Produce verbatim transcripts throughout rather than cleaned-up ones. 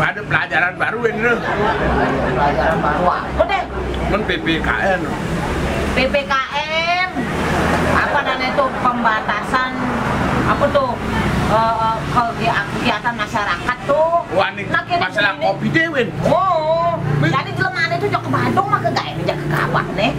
Ada pelajaran baru ini. Pelajaran baru apa deh? Men P P K N. P P K N. Apa namanya itu, pembatasan apa tuh? Eh, eh, kegi-, kegiatan masyarakat tuh. Wah, ini masalah kopi deh, Win. Oh, jadi jelema itu jok ke Bandung mah ke gawe, jok ke Gabah nih.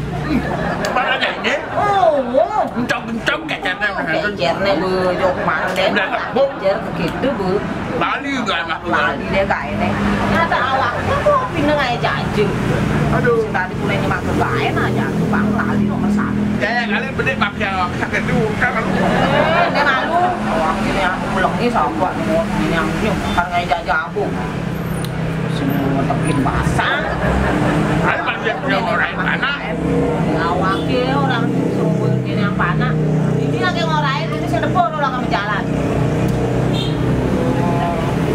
Mana nih? Oh, kencang-kencang kecetnya. Kecetnya, Bu, jok mana deh? Udah, Bu. Jer ke gitu, Bu. Bali gak enak. Bali deh gawe nih. Ternyata awaknya tuh pindah kayak jajeng. Aduh. Tadi mulai nyemak ke gawe aja tuh, Bang, Bali nomor satu. Ya, ya, kali bedik pakai awak sakit tuh, kan lu. Eh, ini malu. Awaknya pulang nih sama ini yang nyum, kan kayak jajabu. Semua tepin basah. Ayo, balik yang orang mana? Awaknya orang sumber ini yang panas. Ini lagi ngorai, ini saya depur orang kami jalan.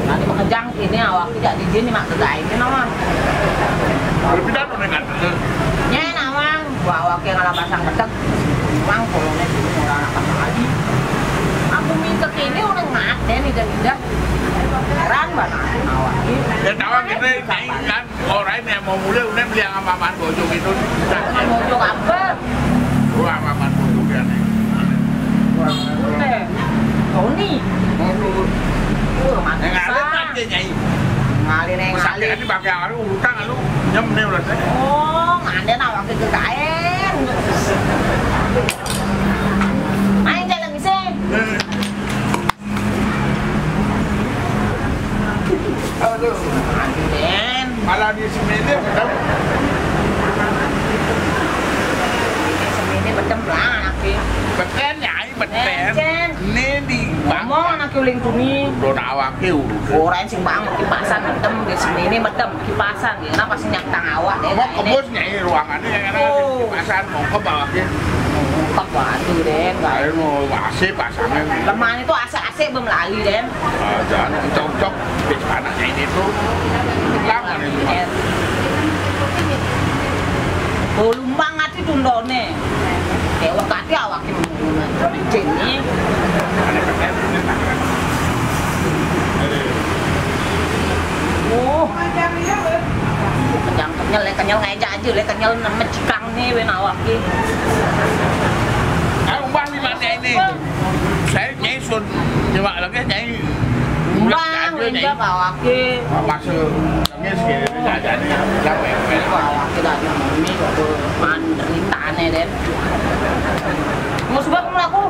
Tadi makejang ini awaknya jadi jin, mak kegain ini nama. Kalau pindah tuh dengan. Nya nama, awaknya ngalah pasang ketek. Mang, kalau ini dulu orang anak lagi. Aku minta ke ini orang ngat deh nih, dan indah. Heran banget awaknya. Ya, tahu kita ini kan. Orang yang mau mulai, udah beli sama Paman Bojong itu. Paman Bojong apa? Wah, Paman Bojong ya nih. Tony. Yang ada nanti, Nyai. Ngalih, Neng, ngalih. Ini pakai aru, utang lu. Nyem nih udah saya. Oh, nggak ada, nah, waktu itu kain. Main jalan sih. Eh. Aduh. Malah di sini dia betul. Semene betem lah, anaknya. Beten, Nyai, beten. Beten. Ini di ngomong anak uling tuni. Udah awaknya udah. Orang sing bangun kipasan betem, di semene betem kipasan. Dia pasti nyaktang awak deh. Mau kebus, Nyai, ruangannya yang enak. Oh. Kipasan, mau ke bawahnya. Mau ke batu deh, nggak. Ayo, mau A C pasangnya. Lemahnya tuh A C, A C belum lali deh. Ah, jangan cocok. Bis anaknya ini tuh lama nih, Mas. Oh, lumbang ati tundone. Kayak wakati awake menunggu. Jeni. Oh. Kenyang, kenyel, ya, kenyel, kayak jaje, ya, kenyel, mecikang nih, wen awake. Ah, umbah di mana ini? Saya Nyai sun, coba lagi Nyai. Bang, Nyai. Enggak, Pak Wakil. Masuk, Nyai segini aja nih. Siapa ya? Pak Wakil aja, ini udah mandritane, Den. Mau sebab aku.